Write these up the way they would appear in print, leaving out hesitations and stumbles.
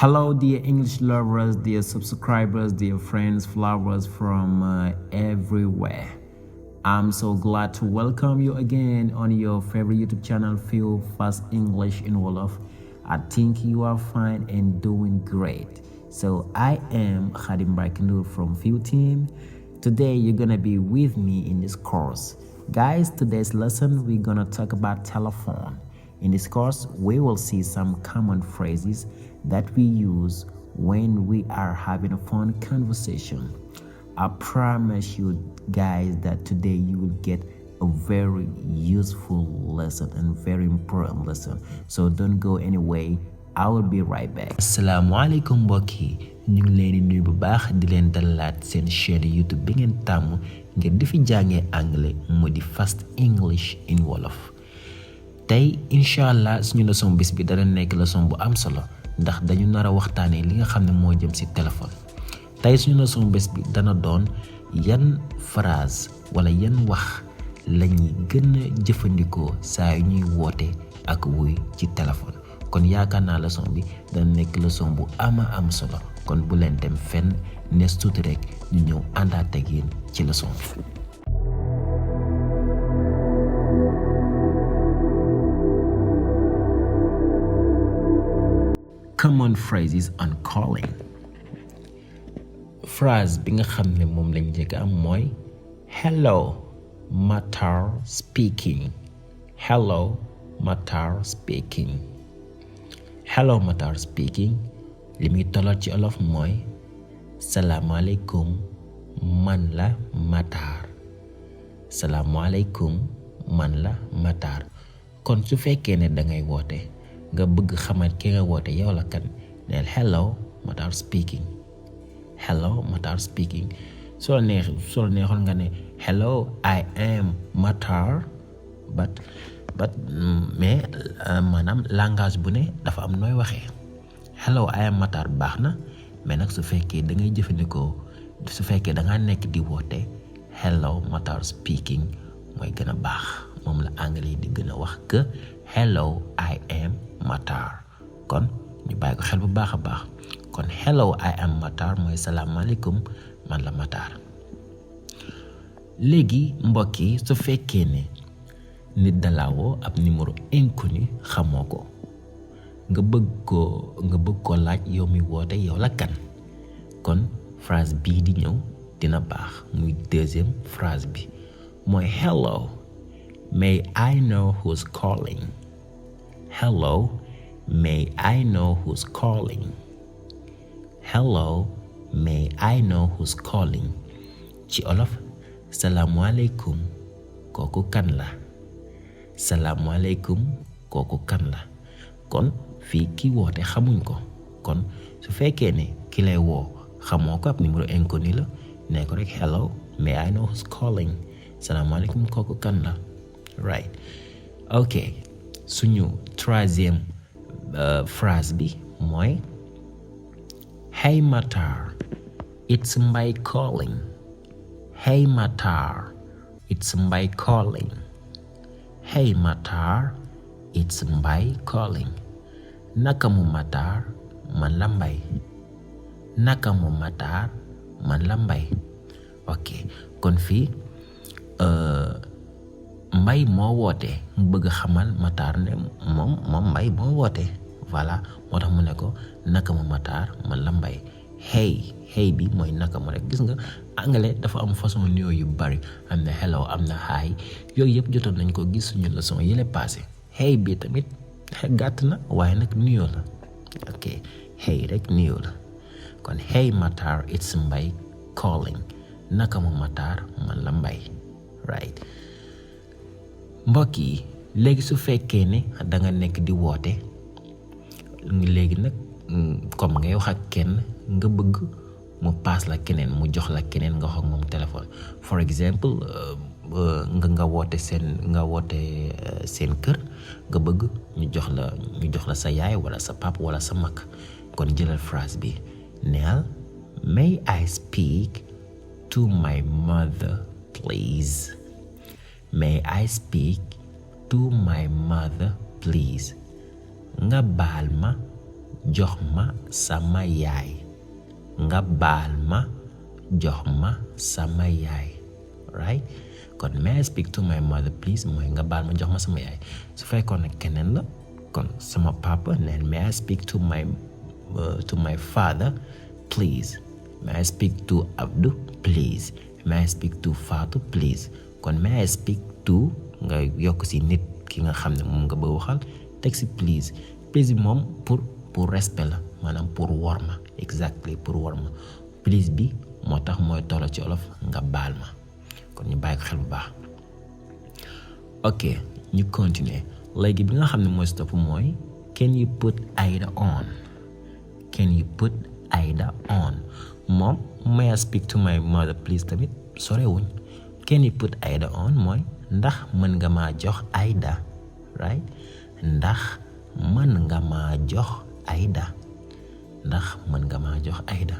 Hello, dear English lovers, dear subscribers, dear friends, flowers from everywhere. I'm so glad to welcome you again on your favorite YouTube channel, Feel Fast English in Wolof. I think you are fine and doing great. So I am Khadim Barkindur from Feel Team. Today you're gonna be with me in this course. Guys, today's lesson we're gonna talk about telephone. In this course, we will see some common phrases that we use when we are having a phone conversation. I promise you guys that today you will get a very useful lesson and very important lesson. So don't go anyway. I will be right back. Assalamualaikum mbokk yi ñu ngi leen di nuyu bu baax di leen dalaat seen chaîne YouTube bi ngeen tàmm ngir di fi jàngee anglais mu di Fast English in Wolof. Tey inshallah suñu leçon bis bi dana nekk leçon bu am solo ndax dañu nar a waxtaanee li nga xam ne moo jëm ci téléphone. Tey suñu leçon bés bi dana doon yan phrase wala yan wax lañuy gën a jëfandikoo saa yu ñuy woote ak wuy ci téléphone. Kon yaakaar naa leçon bi dana nekk leçon bu ama am solo kon bu leen dem fenn nees tuuti rek ñu ñëw àndaat ak yéen ci leçon bi. Common phrases on calling. Phrase bi nga xam ne moom lañ njëkk am mooy hello Matar speaking. Hello Matar speaking. Hello Matar speaking li muy tolloot ci olof mooy salaamaaleykum man la Matar. Salaamaaleykum man la Matar. Kon su fekkee ne dangay woote nga bëgg xamal ki nga woote yow la kan neel hello Matar speaking. Hello Matar speaking. soo neexoon nga ne hello I am Matar but mais maanaam langage bu ne dafa am nooy waxee hello I am Matar baax na mais nag su fekkee da ngay jëfandikoo su fekkee da ngaa nekk di woote hello Matar speaking mooy gën a baax moom la anglais di gën a wax que hello I am Matar. Kon ñu bàyyi ko xel bu baax a baax kon hello I am Matar mooy salaamaaleykum man la Matar. Léegi mbokk yi su fekkee ne nit dalawoo ab numéro inconnu xamoo ko nga bëgg ko laaj yow mi woote yow la kan kon phrase bii di ñëw dina baax muy deuxième phrase bi mooy hello may I know who's calling. Hello may I know who's calling. Hello may I know who's calling. Ci olof salaamualeykum kooku kan la. Salaamualeykum kooku kan la. Kon fii ki woote xamuñ ko kon su fekkee ne ki lay woo xamoo ko ab numéro inconnu la ne ko rek hello may I know who's calling. Salaamualeykum kooku kan la. Right. Ok suñu troisième phrase bi mooy hey Matar it's Mbay calling. Hey Matar it's Mbay calling. Hey Matar it's Mbay calling. Naka mu Matar man la Mbay. Naka mu Matar man la Mbay. Ok kon fii Mbay moo woote mu bëgg xamal Matar ne moom Mbay moo woote voilà moo tax mu ne ko naka mu Matar man la Mbay. hey bi mooy naka mu rek gis nga anglais dafa am façon nuyoo yu bari am na hello am na hi yooyu yëpp jotoon nañ ko gis suñu leçon yële passé hey bi tamit gàtt na waaye nag nuyoo la ok hey rek nuyoo la kon hey Matar it's Mbay calling. Naka mu Matar man la Mbay. Right. Mbokk yi léegi su fekkee ne da nga nekk di woote léegi nag comme ngay wax ak kenn nga bëgg mu paas la keneen mu jox la keneen nga wax ak moom téléphone for example nga woote seen kër nga bëgg ñu jox la sa yaay wala sa pap wala sa mag kon jëlal phrase bi neel may I speak to my mother please. May I speak to my mother please. Nga baal ma jox ma sama yaay. Nga baal ma jox ma sama yaay. Right? Kon may I speak to my mother please mooy nga baal ma jox ma sama yaay. Su fekkoon ne keneen la kon sama papa neen may I speak to my father please. May I speak to Abdou please. May I speak to Fatou please. Kon may I speak to nga yokk si nit ki nga xam ne moom nga bëgg waxal teg si please. Please bi moom pour respect la maanaam pour worma. Exactly pour worma. Please bi moo tax mooy tolloo ci olof nga baal ma. Kon ñu bàyyi ko xel bu baax. Ok ñu continuer léegi bi nga xam ne mooy stop mooy can you put Aida on. Can you put Aida on. Moom may I speak to my mother please tamit sorewuñ. Can you put Aida on mooy ndax mën nga maa jox Aida. Right? Ndax mën nga maa jox Aida. Ndax mën nga maa jox Aida.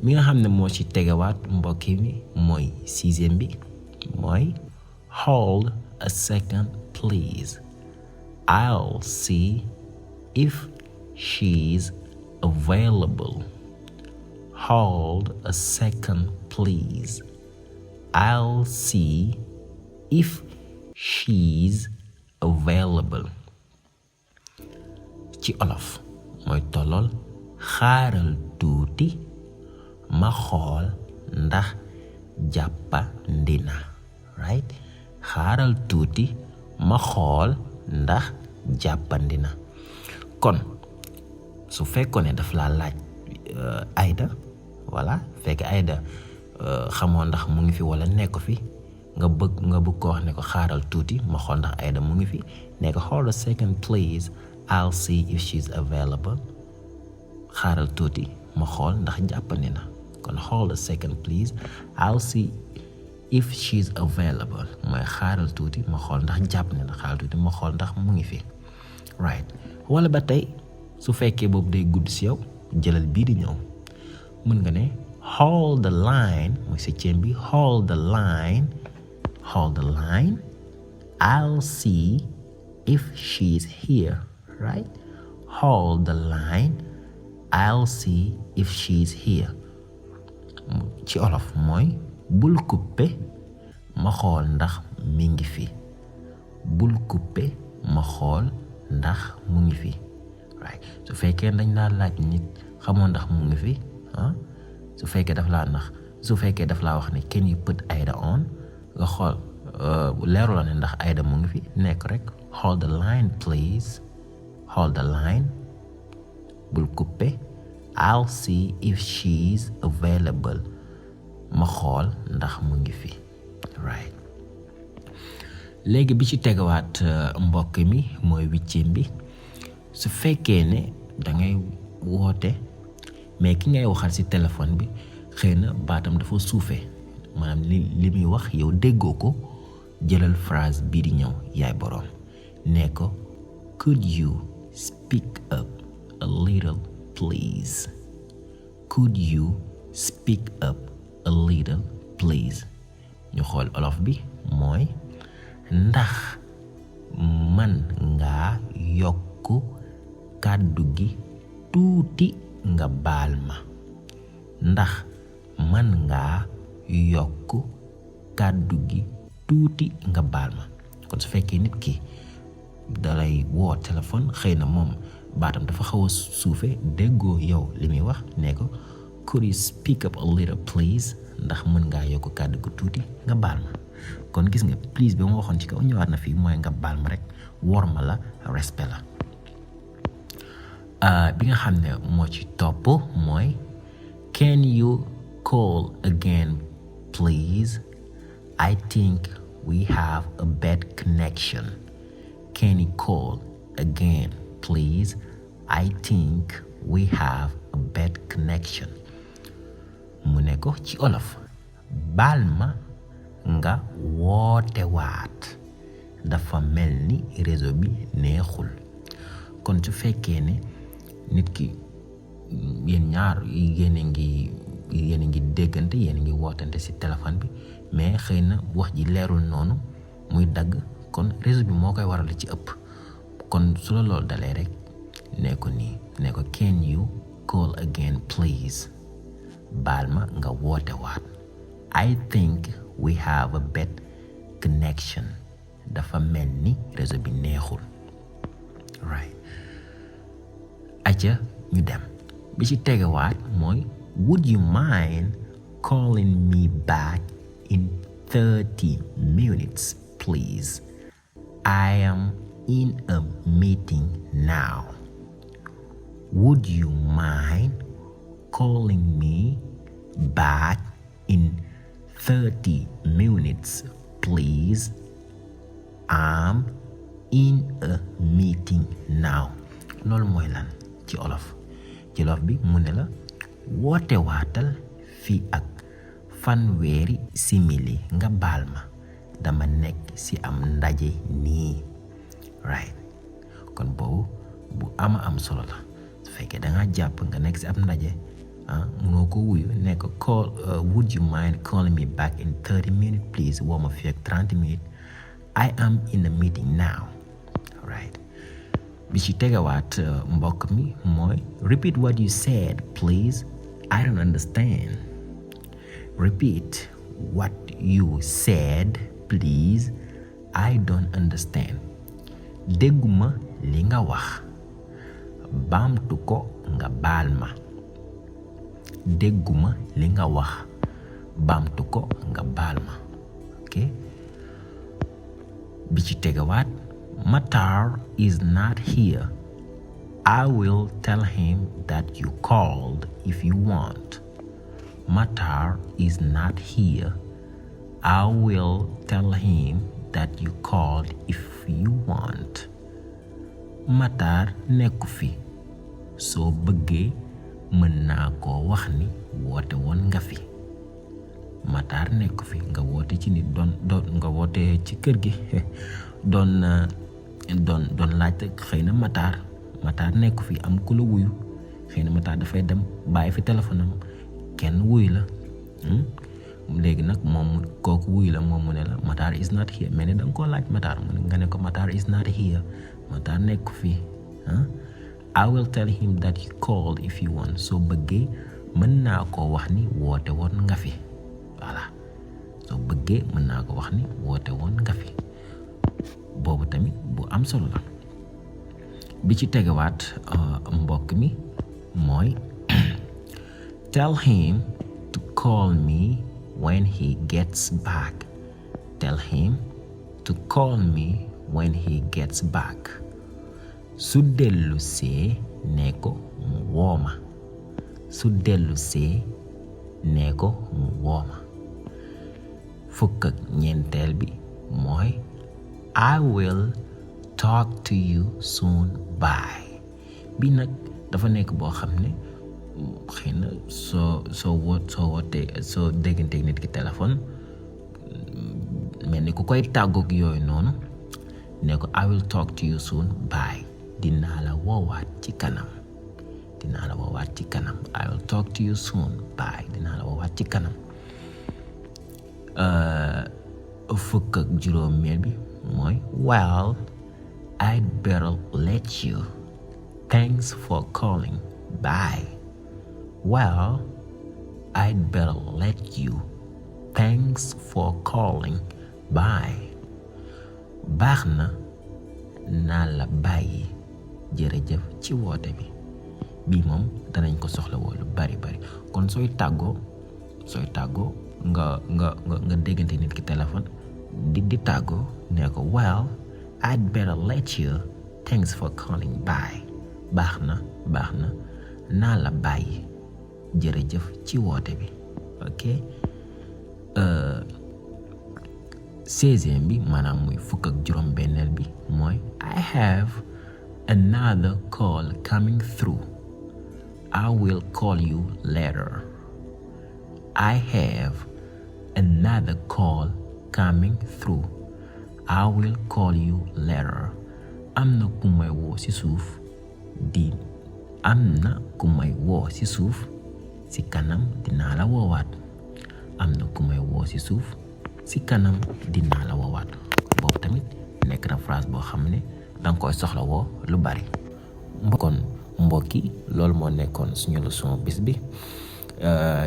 mi nga xam ne moo ci tegawaat mbokki mi mooy 6e bi mooy hold a second please. I'll see if she's available. Hold a second please. I'll see if she's available. Ci olof mooy tollool xaaral tuuti ma xool ndax jàppandi na. Right? Xaaral tuuti ma xool ndax jàppandi na. Kon su fekkoon ne daf laa laaj Aida voilà fekk Aida xamoo ndax mu ngi fi wala nekk fi nga bëgg ko wax ne ko xaaral tuuti ma xool ndax Aida mu ngi fi ne ko hold a second please. I'll see if she's available. Xaaral tuuti ma xool ndax jàppandi na. Kon hold a second please. I'll see if she's available mooy xaaral tuuti ma xool ndax jàppandi na. Xaaral tuuti ma xool ndax mu ngi fi. Right? Wala ba tey su fekkee boobu day gudd si yow jëlal bii di ñëw mën nga ne hold the line mooy 7e bi hold the line. Hold the line. I'll see if she's here. Right? Hold the line. I'll see if she's here. Ci olof mooy bul coupé ma xool ndax mi ngi fi. Bul coupé ma xool ndax mu ngi fi. Right? Su fekkee dañ laa laaj nit xamoo ndax mu ngi fi su fekkee daf laa wax ne can you put Aida on nga xool leeru la ne ndax Aida mu ngi fi nekk rek hold the line please. Hold the line. Bul coupé. I'll see if she's available. Ma xool ndax mu ngi fi. Right? Léegi bi ci tegawaat mbokk mi mooy 8e bi su fekkee ne dangay woote mais ki ngay waxal ci téléphone bi xëy na baatam dafa suufee maanaam li muy wax yow déggoo ko jëlal phrase bii di ñëw yaay boroom ne ko could you speak up a little please. Could you speak up a little please. ñu xool olof bi mooy ndax man ngaa yokku kàddu gi tuuti nga baal ma. Ndax man ngaa yokku kàddu gi tuuti nga baal ma. Kon su fekkee nit ki dalay woo téléphone xëy na moom baatam dafa xaw a suufe déggoo yow li muy wax ne ko could you speak up a little please. Ndax mën ngaa yokk kàddu gu tuuti nga baal ma. Kon gis nga please bi ma waxoon ci kaw ñëwaat na fii mooy nga baal ma rek worma la respect la. Bi nga xam ne moo ci topp mooy can you call again please. I think we have a bad connection. Can you call again please. I think we have a bad connection. mu ne ko ci olof baal ma nga woote waat dafa mel ni réseau bi neexul. Kon su fekkee ne nit ki yéen ñaar yéen a ngi déggante yéen a ngi wootante ci téléphone bi mais xëy na wax ji leerul noonu muy dagg kon réseau bi moo koy waral ci ëpp. Kon su la loolu dalee rek ne ko nii ne ko can you call again please baal ma nga woote waat I think we have a bad connection dafa mel ni réseau bi neexul right aca ñu dem bi ci tegewaat mooy would you mind calling me back in 30 minutes please I am in a meeting now would you mind calling me back in 30 minutes please I'm in a meeting now loolu mooy lan ci olof bi mu ne la woote waatal fii ak fanweeri simili nga baal ma dama nekk ci am ndaje nii right kon boobu bu am solo la su fekkee da nga jàpp nga nekk ci ab ndaje munoo ko wuyu ne ko call would you mind calling me back in 30 minutes please woo ma fii ak 30 minutes I am in a meeting now right bi ci tegawaat mbokk mi mooy repeat what you said please I don't understand repeat what you said please I don't understand dégguma li nga wax baamtu ko nga baal ma dégguma li nga wax baamtu ko nga baal ma okay bi ci tegawaat Matar is not here I will tell him that you called if you want Matar is not here I will tell him that you called if you want Matar nekku fi soo bëggee mën naa koo wax ni woote woon nga fi Matar nekku fi nga woote ci nit doon nga woote ci kër gi doon laajte xëy na Matar nekku fi am ku la wuyu xëy na Matar dafay dem bàyyi fi téléphone am kenn wuyu la léegi nag moom kooku wuyu la moom mu ne la Matar is not here mais ne da nga koo laaj Matar mu ne nga ne ko Matar is not here Matar nekku fi I will tell him that you called if you want soo bëggee mën naa koo wax ni woote woon nga fi voilà soo bëggee mën naa ko wax ni woote woon nga fi boobu tamit bu am solo la bi ci tegewaat mbokk mi mooy tell him to call me when he gets back tell him to call me when he gets back su dellu see ne ko mu wooma su dellu see ne ko mu wooma fukk ak ñeenteel bi mooy I will talk to you soon bye bi nag dafa nekk boo xam ne xëy na soo wootee soo dégganteeg nit ki téléphone mel ni ku koy tàggoog yooyu noonu ne ko I will talk to you soon bye dinaa la woowaat ci kanam I will talk to you soon bye dinaa la woowaat ci kanam fukk ak juróomeel bi mooy well I'd better let you thanks for calling bye well I'd better let you thanks for calling bye baax na naa la bàyyi jërëjëf ci woote bi bii moom danañ ko soxla woo lu bari kon sooy tàggoo nga déggante nit ki téléphone di tàggoo ne ko well I'd better let you thanks for calling bye baax na naa la bàyyi jërëjëf ci woote bi ok 16e bi maanaam muy fukk ak juróom benneel bi mooy I have another call coming through I will call you later I have another call coming through I will call you later am na ku may woo ci suuf ci kanam dinaa la woowaat am na ku may woo ci suuf ci kanam dinaa la woowaat boobu tamit nekk na phrase boo xam ne danga koy soxla woo lu bari kon mbokki loolu moo nekkoon suñu leçon bis bi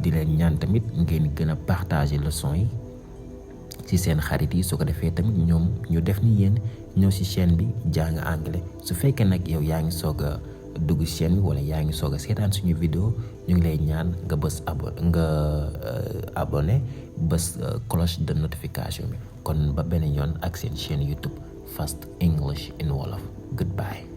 di leen ñaan tamit ngeen gën a partager leçon yi ci seen xarit yi su ko defee tamit ñoom ñu def ni yéen ñëw ci chaîne bi jàng anglais su fekkee nag yow yaa ngi soog a dugg chaîne bi wala yaa ngi soog a seetaan suñu vidéo ñu ngi lay ñaan nga bës abonné bës cloche de notification bi kon ba beneen yoon ak seen chaîne YouTube Fast English in Wolof. Goodbye.